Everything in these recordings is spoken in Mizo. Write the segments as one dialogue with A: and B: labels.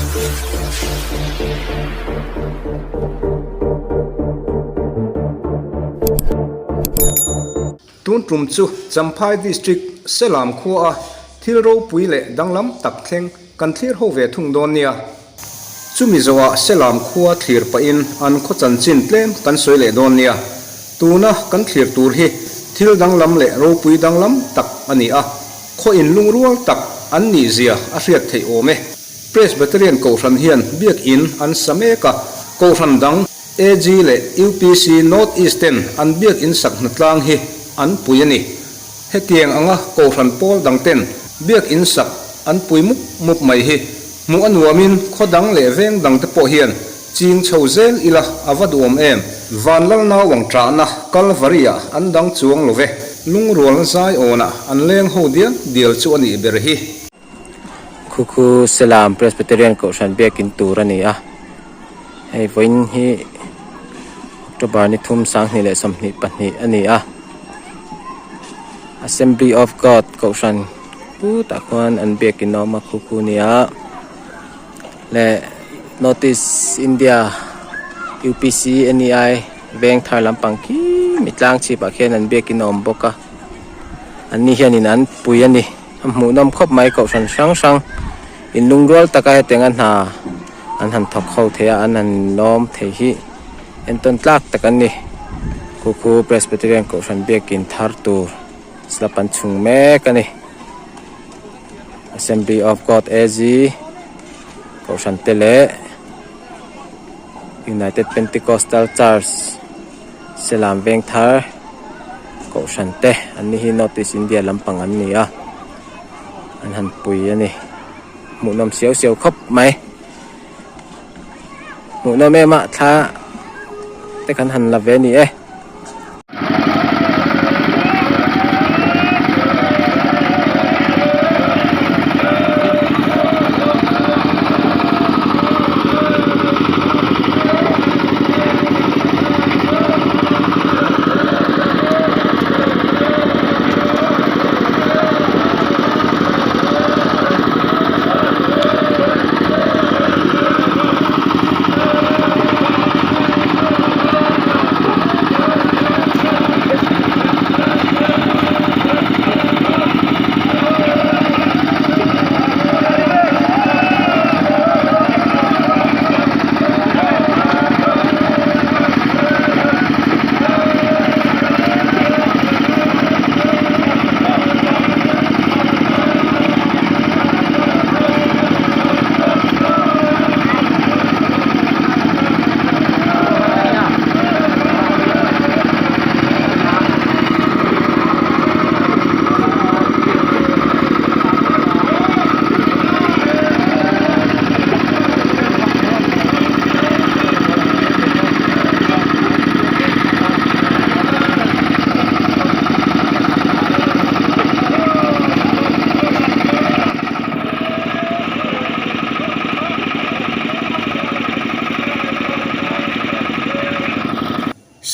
A: Tun tum chu Champhai District Selam khua a thil ropui leh danglam tak thleng kan thlir ho ve thung dawn nia. Chumi zawhah Selam khua thlir pahin an khaw chanchin tlem kan sawi leh dawn nia. Tuna kan thlir tur hi thil danglam leh ropui danglam tak a ni a, khaw inlungrual tak an nih zia a hriat theih awm e. Presbyterian Kohhran hian biakin an sa mek a, Kohhran dang AG leh UPC North East ten an biakin sak hnatlang hi an pui a ni. Hetiang anga Kohhran pawl dang ten biakin sak an pui mup mup mai hi hmuh a nuamin khaw dang leh veng dang te pawh hian ching chho zel ila a va duhawm em. Vanlal nauang ṭahna Kalvari-ah an dang chuang lo ve, lungrualna zaiawnah an leng ho dial dial chu a nih ber hi.
B: Khukhu Selam Presbyterian Kohhran biakin tur a ni a, hei vawiin hi October ni thum 2022 a ni a, Assembly of God Kohhran putah khuan an biakin a awm a Khukhu nia leh North East India UPC NEI veng thar lampang khi mi tlang chhipah khian an biakin a awm bawk a, an ni hianin an pui a ni. A hmuhnawm khawp mai kohhran hrang hrang inlungrual taka hetianga hna an han thawk ho thei a an han lawm thei hi entawn tlak tak an ni. Khu khu Presbyterian kohhran biakin thar tur slap an chhung mek a ni. Assembly of God AG kohhran te leh United Pentecostal Church Selam Vengthar Kohhran te an ni hi North East India lampang an ni a, an han pui a ni. Hmuhnawm siau siau khawp mai. Hmuhnawm em a thla te kan han la ve a ni e.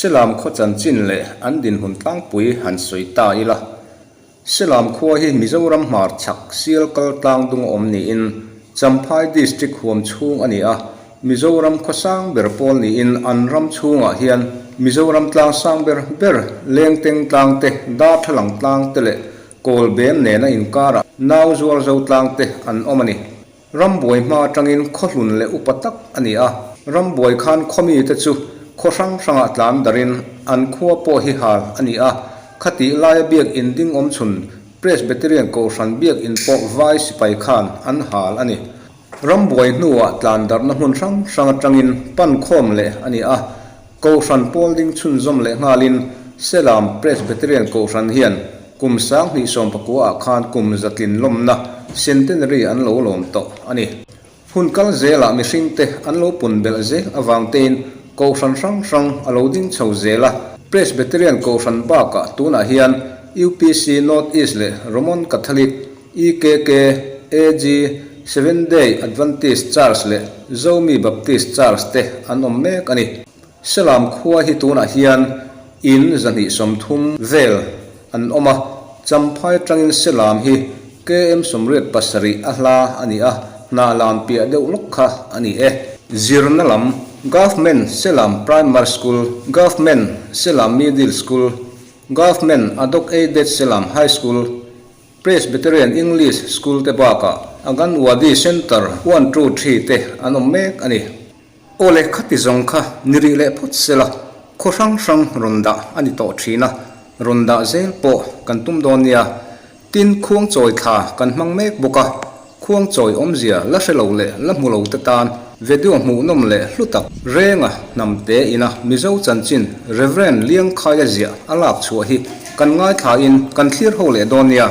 A: Selam khaw chanchin leh an dinhmun tlangpui han sawi ta ila. Selam khua hi Mizoram hmar chhak sial kal tlang dung a awm niin Champhai District huam chhung a ni a, Mizoram khaw sang ber pawl niin an ram chhungah hian Mizoram tlang sang ber ber Lengteng tlang te, Darthlalang tlang te leh Kawlbem nena inkarah Nauzualzo tlang te an awm a ni. Rambuai hma atangin khawhlun leh upa tak a ni a, rambuai khan khawmite chu khaw hrang hrangah tlan darin an khua pawh hi hal a ni a, khatih laia biakin ding awm chhun Presbyterian Kohhran biakin pawh vai sipai khan an hal a ni. Rambuai hnuah tlan darhna hmun hrang hrang atangin pan khawm leh a ni a, Kohhran pawl ding chhunzawm leh nghalin Selam Presbyterian Kohhran hian kum 2019 ah khan kum zatlin lawmna Centenary an lo lawm tawh a ni. Hun kal zelah mihringte an lo pun belh zel avang tein Kohhran hrang hrang a lo ding chho zel a, Presbyterian Kohhran bakah tunah hian UPC North East leh Roman Catholic, EKK, AG, Seventh Day Adventist Church leh Zomi Baptist Church te an awm mek a ni. Selam khua hi tunah hian in 230 vel an awm a, Champhai atangin Selam hi KM 87 a hla a ni a. Hnah lam piah deuh lawk kha a ni e. Zirna lam, Government Selam Primary School, Government Selam Middle School, Government Adok Aided Selam High School, Presbyterian English School te bakah Anganwadi Centre one two three te an awm mek a ni. Aw le khati zawng kha ni rih leh phawt sela, khaw hrang hrang rawn dah a ni tawh thin a, rawn dah zel pawh kan tum dawn nia. Tin, khuangchawi thla kan hmang mek bawk a, khuangchawi awmzia la hre lo leh la hmu lo te tan video hmuhnawm leh hlu tak renga hnam te ina Mizo chanchin Rev. Liangkhaia ziah a lak chhuah hi kan ngaithlain kan thlir ho leh dawn nia.